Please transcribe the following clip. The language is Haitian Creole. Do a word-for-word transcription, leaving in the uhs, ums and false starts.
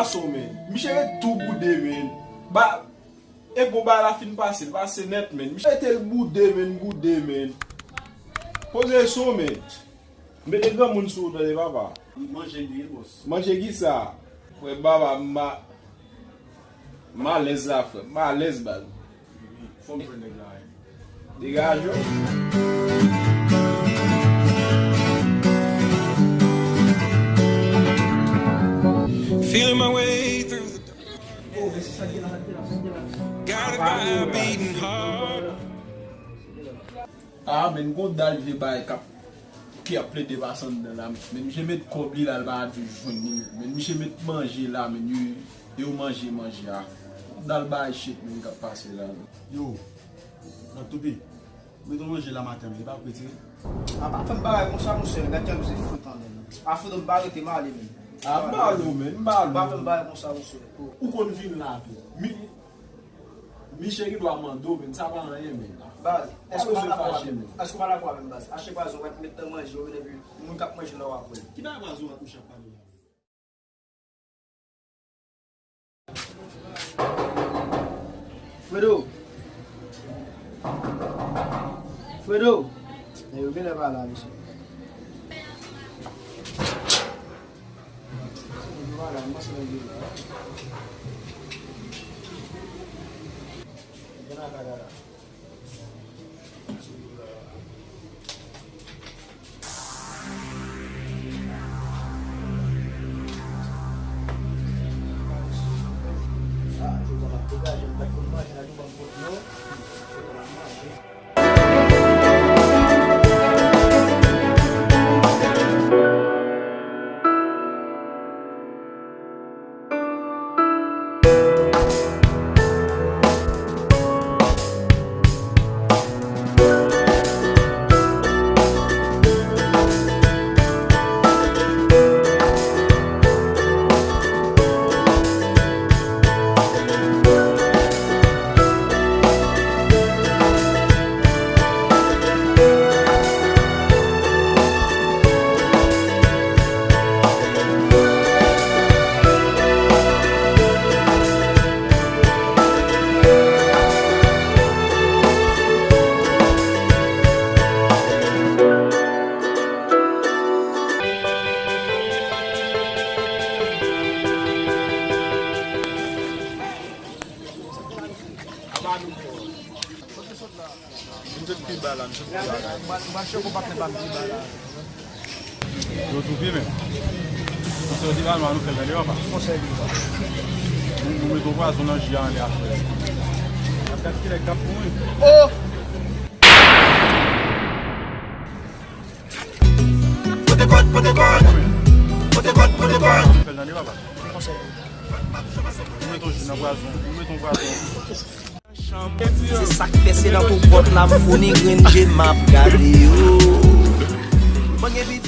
Gason, men. Misye ret tou boude, men. Ba, e bon, bagay la fin pase, l pase nèt, men. Misye rete l boude, men, boude, men. Poze sou, men. Mete granmoun sou ou, tande, papa. Manje li ye, bòs. Manje ki sa? Frè, papa, m a, m alèz la, frè. M alèz, baz. Fò m jwenn nèg la, wi. Degaje w. Feeling my way through the dark. Guided by a beating heart. Ah, men gon dal vye bay k ap, ki ap plede pase anndan la. Men misye met kòb li la, l pa di jwenn li. Men misye met manje la, men yo, yo manje manje a. Gon dal bay shit, men k ap pase la. Yo, Nan toupi. Mete yon manje la maten, men li pa prete. A pa fè m bagay konsa, monchè, gad jan misye fout anndan. A fout m pa rete, m ale, men. A m ba l ou, men, m ba l ou. Pa fè m bagay konsa, monchè. Ou konn vin la tou. Mi, Michel ki dwa mande w, men sa pa anyen, men. Baz, èske w pa dakò avè m? Èske w pa dakò avè m, baz? Achte pwazon, w ap met nan manje, w vin epi moun k ap manje la w ap wè. Ki bagay pwazon w ap mouche ap pale la? Fredo! Fredo! Nèg yo genlè pa la, mesye. Yo pa la, m panse nèg yo la. Gen la, la, la, la. M sot pi ba la, m sot pi ba la. Yo toupi men. Konsèy di ba nou, nou fè l tande papa. Konsèy di ba. Nou, nou met yon pwazon nan ji a anlè a frè. Ap gad ki nèg k ap mouri. Oh! Pote kòd, pote kòd. Pote kòd, pote kòd. Nou fè l tande papa. Konsèy. Nou met yon ji nan pwazon. Nou met yon pwazon. Se sa k fè se nan tout pòt la m founi grenn je m ap gade yo. Mwen gen bit